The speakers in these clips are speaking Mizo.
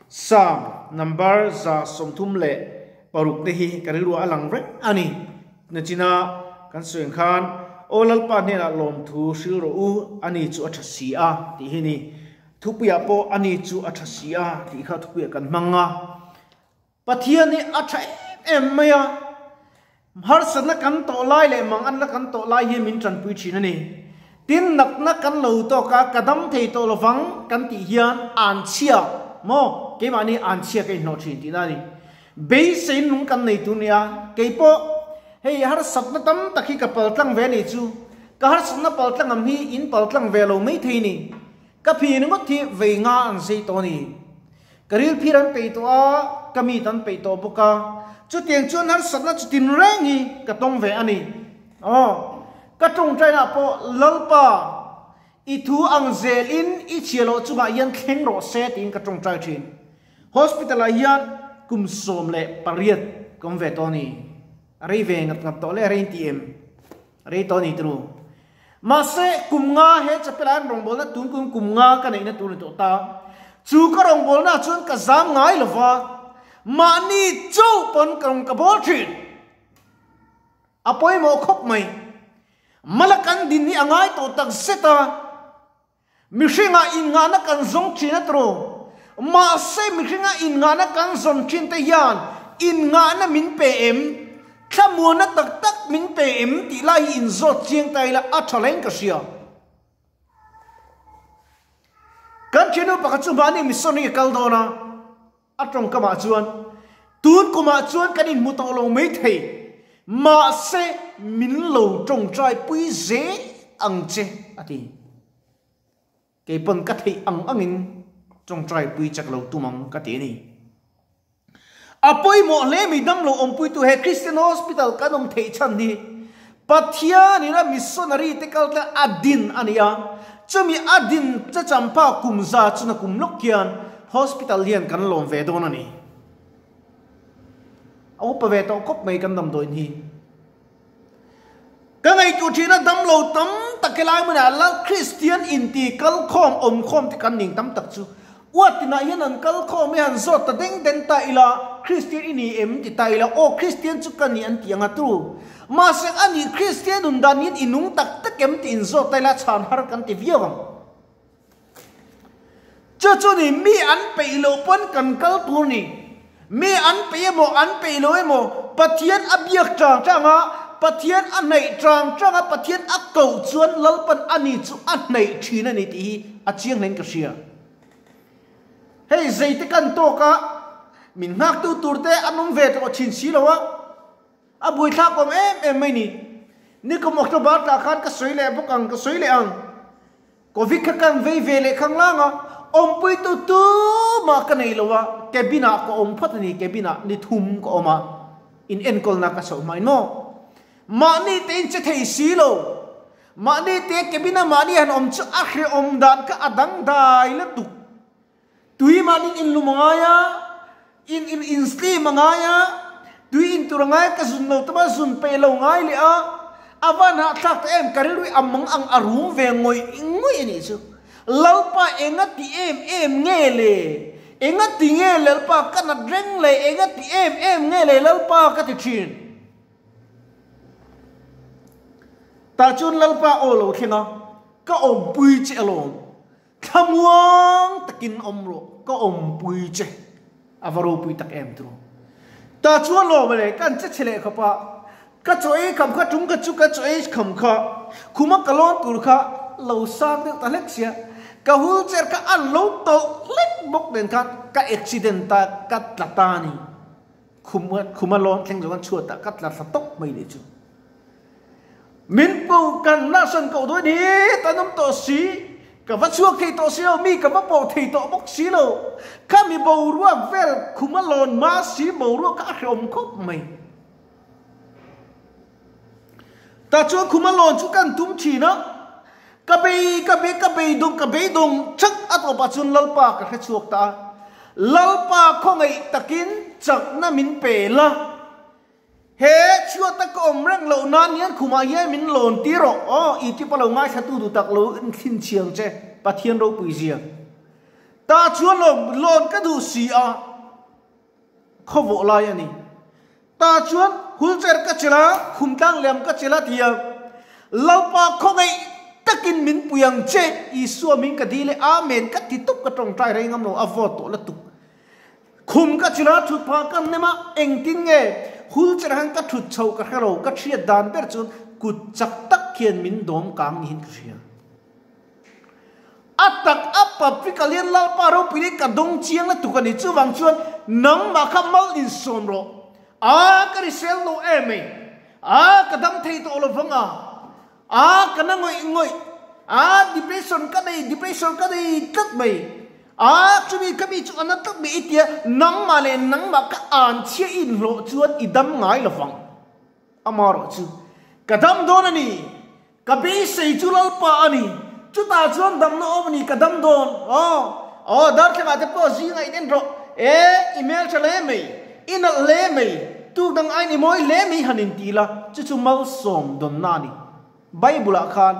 Psalm number 136 te hi ka rilru a lang reng a ni. Nachina kan sawi ang khan, Aw Lalpa hnenah lawmthu hril rawh u, ani chu a tha si a, tih hi ni. Thupuiah pawh ani chu a tha si a tih kha thupuiah kan hmang a. Pathian hi a tha em em mai a, harsatna kan tawh lai leh manganna kan tawh lai hian min tanpui thin a ni. Tin, natna kan lo tawk a, ka dam thei tawh lovang kan tih hian anchhia maw keimahni anchhia ka inhlawh thin tihna a ni. Beisei nung kan nei tur nia, keipawh hei harsatna tam tak hi ka paltlang ve a nih chu, ka harsatna paltlang ang hi in paltlang ve lo maithei ni. Ka phi ringawt hi vei nga an zei tawh a ni. Ka ril phir an peih tawh a, ka mit an peih tawh bawk a. Chutiang chuan harsatna chutin reng hi ka tawng ve a ni. Aw, ka tawngtainah pawh Lalpa, i thu ang zelin i chhia loh chungah hian thleng rawh se tiin ka tawngtai thin. Hospital ah hian kum 18 ka awm ve tawh a ni. A rei ve ngat ngat tawh le, a rei inti em? Rei tawh a ni turu. Mahse, kum nga he chapel ah hian rawngbawlna tun kum kum nga ka neihna tur a ni tawh ta. Chu ka rawngbawlna ah chuan ka zam ngai lo va, mahni chauh pawn ka rawn ka bawl thin. A pawimawh khawp mai. Mala kan din hi a ngai tawh tak zet a. Mihringah inngahna kan zawng thin a tawh. Mahse mihringah inngahna kan zawn thin te hian inngahna min pe em? Thlamuanna tak tak min pe em tih lai hi inzawt chiang ta ila a tha reng ka hria. Kan thiannu pakhat chu mahni missionary a kal dawn a, a tawngkamah chuan tun kumah chuan kan inhmu tawh lo maithei, mahse min lo tawngtai pui zel ang che a ti. Kei pawn ka theih ang angin tawngtai pui chak lo tum ang ka ti a ni. A pawimawh hle mi damlo awmpuitu he Christian Hospital kan awm theih chhan hi Pathianin a missionary te kal tlang a din a ni a, chumi a din che champha kum za chuna kum lawk hian hospital hian kan lawm ve dawn a ni. A upa ve tawh khawp mai kan damdawiin hi. Ka ngaihtuah thin a damlo tam tak helai hmunah Lal Kristian inti kalkhawm awmkhawm te kan ning tam tak chu Uatinah hian an kalkhawm i han zawt ta deng deng ta ila Kristian i ni em ti ta ila aw Kristian chu ka ni an ti ang a tu. Mahse a nih Kristian nun dan hian i nung tak tak em ti inzawt ta ila chhan har kan ti viau ang. Chu chu ni mi an peih loh pawn kan kal tur ni. Mi an peih emaw an peih lo emaw Pathian a biak tang tang a, Pathian a hnaih tang tang a, Pathian a koh chuan Lalpan a ni chu a hnaih thin a ni tih hi a chiang hlein ka hria. Hei zeite kan tawk a, min nghaktu tur te an awm ve tawh thin si lo a. A buaithlak awm em em mai ni. Nikum October tah khan ka sawi leh bawk ang, ka sawi leh ang. Covid kha kan vei ve leh khang lang a, awmpuitu tumah ka nei lo a, cabin ah ka awm phawt a ni, cabin ah ni thum ka awm a, in enkawlna ka chhoh hmain maw. Mahni te in che thei si lo, mahni te cabin a mahni han awm chu a hrehawm dan kha a dangdai lutuk. Tui mahni in lum a ngai a, in in in slim a ngai a, tui in tur a ngai a, ka zun lo tama zun peih lo ngai leh a, a van hahthlak ta em, ka rilru a mang ang a rum ve ngawih ngawih a nih chu. Lalpa enga ti em em nge le? Enga ti nge Lalpa ka nat reng le? Enga ti em em nge le Lalpa ka ti thin. Tah chuan Lalpa aw lo thleng a, ka awmpui che alawm. Thlamuang takin awm rawh, ka awmpui che. A va ropui tak em turu. Ta chuan lawm le, kan che chhe leh khawp a, ka chaw ei kham kha tum kha chu ka chaw ei kham kha, khuma ka lawn tur kha lo sang deuh ta hlek sia, ka wheelchair kha an lo tawlh hlek bawk nen khan ka accident ta, ka tla ta a ni. Khuma lawn thleng zawng khan chhuatah ka tla thla tawp mai leh chu. Min ko kan nahsan koh dawn hi tan awm tawh si, ka va chhuak thei tawh si lo, mi ka va pawh thei tawh bawk si lo. Khami boruak vel khuma lawn hma si boruak kha a hrehawm khawp mai. Tah chuan khuma lawn chu kan tum thin a, ka bei ka bei ka beidawng ka beidawng chak a tawpah chuan Lalpa ka hre chhuak ta a, Lalpa khawngaih takin chakna min pe la. He chhuata ka awm reng loh nan hian khumah hian min lawn tir rawh aw, i tip a lo ngaithla tu duh tak lo in thlim chhiang che, Pathian ropui zia. Tah chuan lawm lawn ka duh si a, khawvawh lai a ni. Tah chuan wheelchair ka chelh a, khum tlang lem ka chelh a ti a, Lalpa khawngaih takin min pui ang che, Isua min ka dil e, Amen ka ti tawp ka tawngtai rei ngam lo, a vawt tawh la tuk. Khum ka chelh a, thut phah ka nem a, engtin nge wheelchair han ka thut chhoh ka hre lo, ka hriat dan ber chuan kut chak tak hian min dawm kang niin ka hria. A tak a Paprika lian Lalpa ropui hi ka dawng chiang lutuk a ni. Chuvang chuan nangmah kha mal insawm rawh. A, ka risel lo em mai. A, ka dam thei tawh lo vang a. A, ka na ngawih ngawih. A, depression ka nei, depression ka nei tlat mai. A, chumi ka mi chu a na tlat mai i tia nangmah leh nangmah ka an chhia i inhlawh chuan i dam ngai lo vang. Amaherawhchu, ka dam dawn a ni. Ka beisei chu Lalpa a ni. Chutah chuan damna awm a ni, ka dam dawn. Aw, aw, darthlangah te pawh zingah in en rawh. E, i hmeltha hle mai, i nalh hle mai, tuk dang aiin i mawi hle mai han inti la, chu chu malsawm dawnna a ni. Bible-ah khan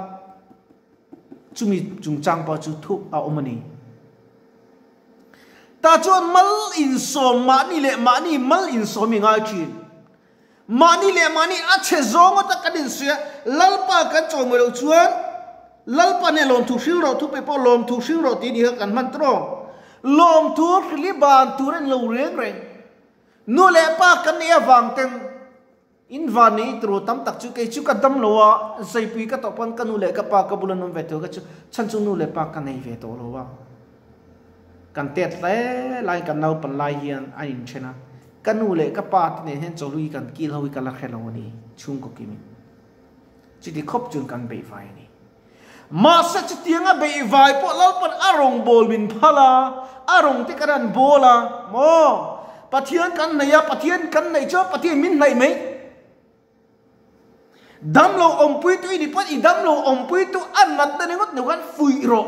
chumi chungchang pawh chu thu a awm a ni. Tah chuan mal insawm mahni leh mahni mal insawm i ngai thin. Mahni leh mahni a chhe zawng ata kan insuih a, Lalpa kan chawi loh chuan Lalpa nen lawmthu hril rawh, thupe pawh lawmthu hril rawh tih ni kha kan hman tawh. Lawmthu hril hi ban tur a ni lo reng reng. Nu leh pa kan neih avang ten in van nei turu tam tak chu kei chu ka dam lo a, zaipui ka tawh pawn ka nu leh ka pa ka bula nawm ve tur ka chu chhan chu nu leh pa ka nei ve tawh lo a. Kan tet hle laiin kan naupan lai hian an inthen a. Ka nu leh ka pa te nen hian chawhlui kan kil ho hi ka la hre lo a ni, chhungkaw kimin. Chuti khawp chuan kan beihvai a ni. Mahse chutianga beihvai pawh Lalpan a rawngbâwl min phal a, a rawng te kan han bâwl a, maw? Pathian kan hnaih a, Pathian kan hnaih chuan Pathian min hnaih mai. Damlo awmpuitu i ni pawn i damlo awmpuitu a natna ringawt lo khan fuih rawh.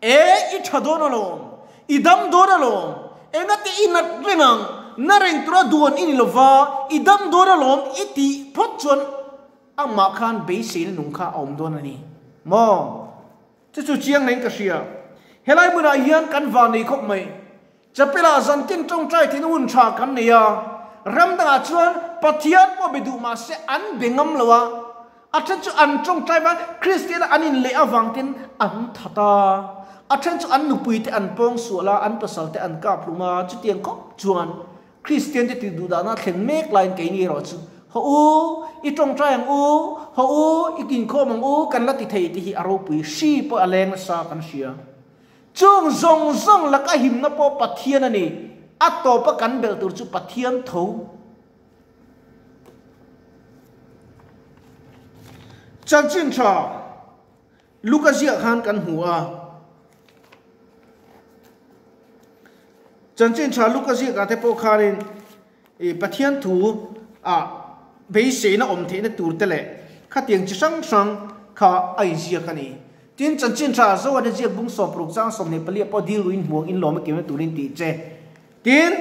E, i tha dawn alawm, i dam dawn alawm, engate i nat reng ang, na reng tura duan i ni lova, i dam dawn alawm i tih phawt chuan amah khan beiseina nung kha a awm dawn a ni maw? Chu chu chiang hlein ka hria. Helai hmunah hian kan van nei khawp mai. Chapel-ah zantin tawngtai theihna hun tha kan nei a, ram dangah chuan Pathian pawh be duh mah se an be ngam lo a, a then chu an tawngtai va Kristian-a an inleh avang ten an that a, a then chu an nupuite an pawng sual a, an pasalte an kap hlum a, chutiang khawp chuan Kristian-te tih duh dahna thlen mek laiin keini erawh chu Haw u, i tawngtai ang u, haw u, i kinkhawm ang u kan la ti thei tih hi a ropui hri pawh a leng nasa kan hria. Chung zawng zawng laka himna pawh Pathian a ni. A tawpa kan belh tur chu Pathian tho. Chanchin tha Luka ziah khan kan hmu a. Chanchin tha Luka ziakah te pawh khanin i Pathian thu a beiseina awm theihna tur te leh khatiang chi hrang hrang kha a inziak a ni. Tin, chanchin tha Zohana ziak bung 60 chang 24 pawh dil ruin hmuang in lawm a kemna turin tih che. Tin,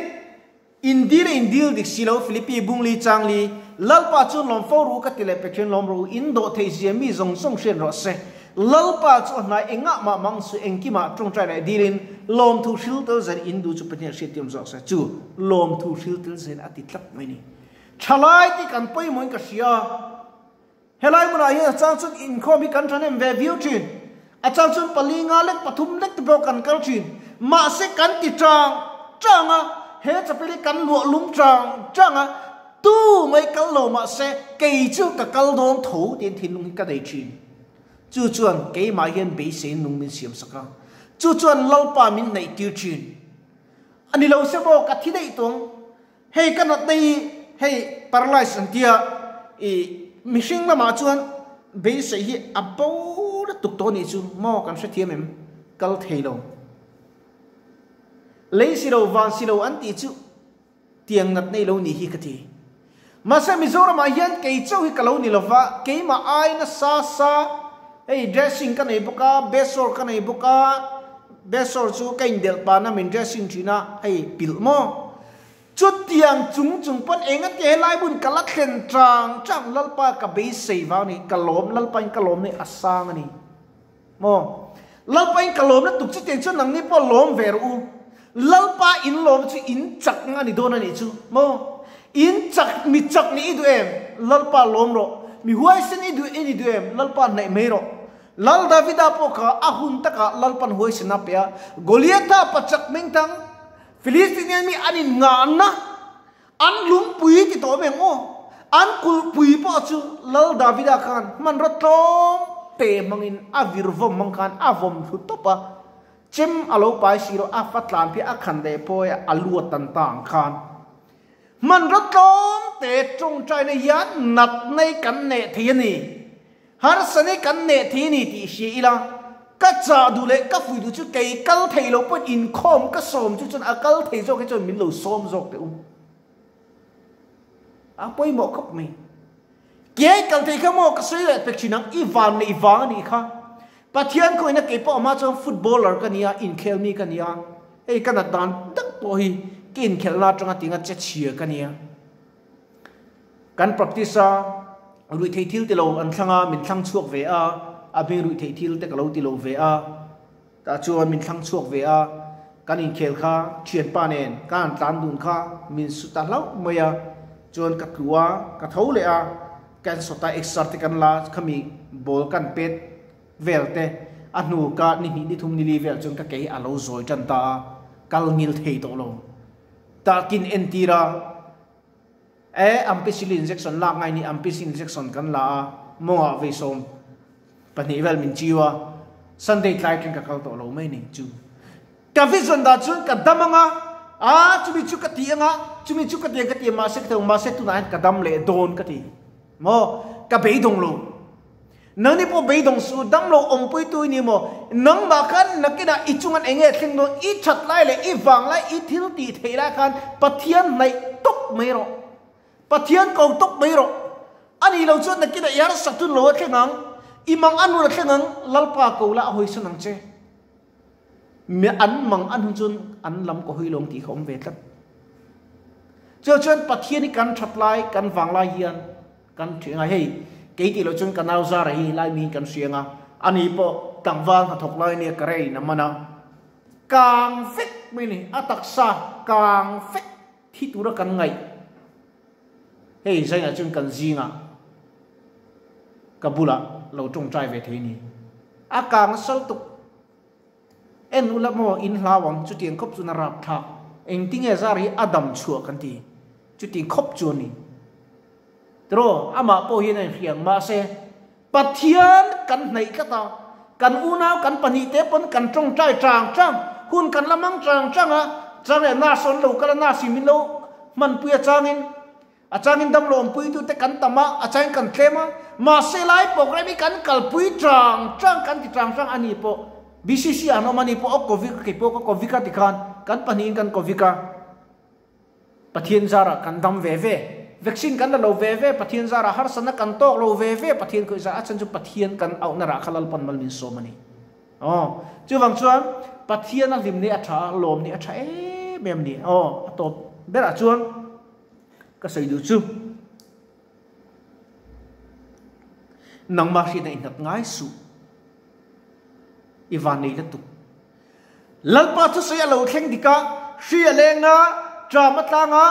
in dil a in dil dik si lo, Philippi bung li chang li, Lalpa chu lawm fo ru ka ti leh Pathian lawm rawh u, in dawh theih zia mi zawng zawng hriat rawh se. Lalpa chu a hnai engah mah mang suh engkimah tawngtai leh dilin lawmthu hril tel zel in duh chu Pathian hriat tiam zawk se. Chu lawmthu hril tel zel a ti tlat mai ni. Thalai tih kan pawimawhin ka hria. Helai hmunah hian a chang chuan inkhawm hi kan thahnem ve viau thin. A chang chuan pali nga lek pathum lek te pawh kan kal thin. Mahse kan ti chang chang a, he chapel hi kan luah lum chang chang a, tu mai kal lo mahse kei chu ka kal dawn tho tiin thinlung hi ka nei thin. Chu chuan keimah hian beisei nung min siam sak a, chu chuan Lalpa min hnaih tir thin. A ni lo se maw ka thi daih tawng. Hei ka natna hi hei paralyze an tia i mihring lamah chuan beisei hi a bo lutuk tawh anih chu maw kan hrethiam em kal thei lo. Lei si lo van si lo an tih chu tiang natna i lo nih hi ka ti. Mahse Mizoramah hian kei chauh hi ka lo ni lova keimah ai nasa sa hei dressing ka nei bawk a besawr ka nei bawk a besawr chu ka indelh pahna min dressing thin a hei pilh maw. Chutiang chung chung pawn eng a ti helai hmun ka la thlen chang chang Lalpa ka beisei vang a ni, ka lawm Lalpa in ka lawm ni a sang a ni maw? Lalpa in ka lawm na tuk chu tiang chuan nangni pawh lawm ve rawh u. Lalpa in lawm chu in chak nga ni dawn a nih chu maw? In chak mi chak nih i duh em? Lalpa lawm rawh. Mi huaisen i duh i ni duh em? Lalpa hnaih mai rawh. Lal Davida pawh kha a hun takah Lalpan huaisen a pe a, Goliatha pachak mengthang Filistinian mi an in ngahna an lungpui ti tawh em aw? An kulhpui pawh chu Lal Davida khan hmanraw tlawm te hmangin a vir vawm hmang khan a vawm thlu tawp a, chem a lo pai si lo, a fa tlan phei a khan leh pawh a lu a tan ta ang khan. Hmanraw tlawm te tawngtaina hian natna kan neh thei a ni. Harsane kan neh thei a ni tih hria ila, ka chah duh leh ka fuih duh chu kei kal thei lo pawhin inkhawm ka sawm chu chuan a kal thei zawk hi chuan min lo sawm zawk teh u. A pawimawh khawp mai. Kei kal thei kha maw ka sawi leh pek thin ang, i van neih vang a nih kha. Pathian khawihna kei pawh amah chuan footballer ka nia, inkhel mi ka nia, hei ka nat dan tak pawh hi ka inkhelhna atanga tinga che chhia ka nia. Kan practice a, ruihtheih thil ti lo an thlang a, min thlang chhuak ve a, a hming ruihtheih thil te ka lo ti lo ve a, tah chuan min thlang chhuak ve a, kan inkhel kha thianpa nen ka han tlan dun kha min su ta hlauh mai a, chuan ka tlu a, ka tho leh a, kan sawta exer te kan la khami ball kan pet vel te a hnu ka ni hnih ni thum ni li vel chuan ka ke hi a lo zawi tan ta a, kal ngil thei tawh lo. Takin entir a. E, ampicillin injection lak ngai ni, ampicillin injection kan la a, mawngah veisawm pahnih vel min chiu a, Sunday tlai atangin ka kal tawh lo mai ni chu. Ka vision dah chuan ka dam anga, a chumi chu ka ti anga, chumi chu ka ti ang ka ti a, mahse ka ti ang, mahse tunah hian ka dam leh dawn ka ti. Maw, ka beidawng lo. Nangni pawh beidawng suh, damlo awmpuitu i ni maw? Nangmah khan nakinah i chungan eng nge thleng dawn? I that lai leh i vang lai, i thil tih theih lai khan Pathian hnaih tawp mai rawh. Pathian ko tawp mai rawh. A nih loh chuan nakinah i harsa tun lo a thleng ang, i mang a nun a thleng ang, Lalpa ko la a hawisan ang che. Mi an mang an hun chuan an lam ka hawi lo ang tih kha awm ve tlat. Chuvang chuan Pathian hi kan that lai, kan vang lai hian Kan ṭhiang a, hei kei tih loh chuan ka nau Zara hi lai miin kan hriang a, ani pawh tlangval hnathawk lai nia ka rei in a man a, kang vek mai ni, a taksa kang vek thi tura kan ngaih. Hei zainah chuan kan zingah ka bulah lo ṭawngṭai ve thei ni. A kang sal tuk. En ula maw in hlau ang, chutiang khawp chuan a rapthlak. Engtinge zar hi a dam chhuah kan ti, chutiang khawp chu a ni. Tiraw, amah pawh hian a inhria ang, mahse Pathian kan hnaih tlat a, kan unau kan pahnihte pawn kan tawngtai chang chang, hun kan la mang chang chang a, chang leh nurse an lo kal a, nurse in min lo hmanpui a changin, A changin damlo awmpuitute kan tam a, a changin kan tlem a, mahse lai program hi kan kalpui chang chang kan ti chang chang a ni pawh BCC ah an awm a ni pawh aw Covid kei pawh ka Covid a ti khan kan pahnihin kan Covid a, Pathian zarah kan dam ve ve, vaccine kan la lo ve ve, Pathian zarah harsatna kan tawk lo ve ve, Pathian khawih zar a chhan chu Pathian kan auhna rah kha Lalpan mal min sawm a ni. Aw chuvang chuan Pathian a hlim ni a tha a, lawm ni a tha em em a ni. Aw a tawp berah chuan. Ka sawi duh chu nangmah hriatna i nghat ngai suh, i van nei lutuk. Lalpa thusawi a lo thleng dik a, hri a leng a, ṭam a tlang a,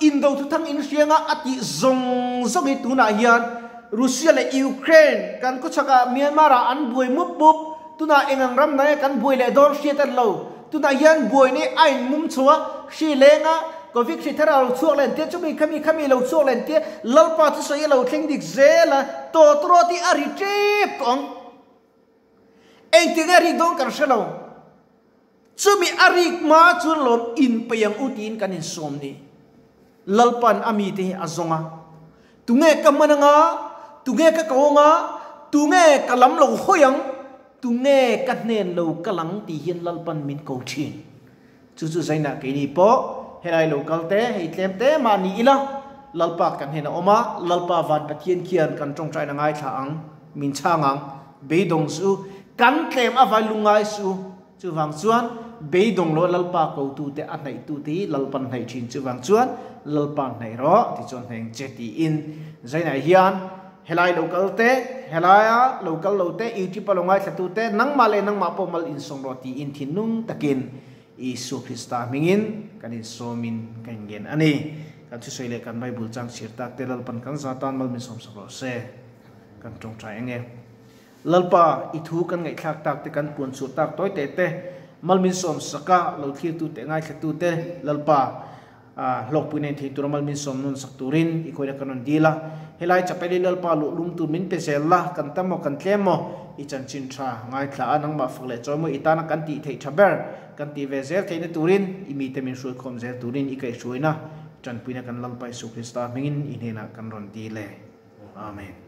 indo thuthang in hriang a, a tih zawng zawng hi tunah hian Russia leh Ukraine kan khawchhakah Myanmar ah an buai mup mup, tunah engang ram nai kan buai leh dawn hriat a ni lo. Tunah hian buaina a inmum chho a, hri leng a, Covid hri thar a lo chhuak len tia, chumi khami khami lo chhuak len tia, Lalpa chu sawi a lo thleng dik zel a, tawtrawt hi a ri tep tawh ang. Engtin nge a rik dawn kan hre lo. Chumi a rik hma chuan lawm inpeih ang u tiin kan insawm ni. Lalpa'n a mite hi a zawng a, Tunge ka hman anga? Tunge ka ko anga? Tunge ka lam lo hawi ang? Tunge ka hnen lo kal ang? Tih hian Lalpa'n min ko thin. Chu chu zainah keini pawh helai lo kal te, hei tlem te mah ni ila, Lalpa kan hnen a awm a, Lalpa van Pathian khian kan tawngtaina ngaithla ang, min chhang ang, beidawng suh u, kan tlem a vai lungngai suh u. Chuvang chuan beidawng lo Lalpa kotute a hnaihtute hi Lalpan hnaih thin. Chuvang chuan Lalpa hnaih rawh tichuan hnaih ang che tiin Zainah hian Helai lo kal te, helaia lo kal lo te, YouTube a lo ngaithla tu te, nangmah leh nangmah pawh mal insawm rawh tiin thinlung takin Isua Krista hmingin kan insawmin kan ingen a ni. Kan thusawi leh kan Bible chang chhir tak te Lalpan kan za tan mal min sawmsak rawh se. Kan tawngtai eng e. Lalpa, i thu kan ngaihthlak tak te kan puan chhuah tak tawi teh te mal min sawmsak a, lo thlirtu te ngaithlatu te Lalpa hlawkpui nei thei tura mal min sawm nun sak turin i khawina kan rawn dil a. Helai chapel i Lalpa luh lum tur min pe zel la, kan tam maw kan tlem maw i chanchin tha ngaithla a, nangmah fak leh chawi maw i tana kan tih theih tha ber kan tih ve zel theihna turin i mite min hruaikhawm zel turin i kaihhruaina tanpuina kan Lalpa Isu Krista hmingin i hnenah kan rawn dil e. Amen.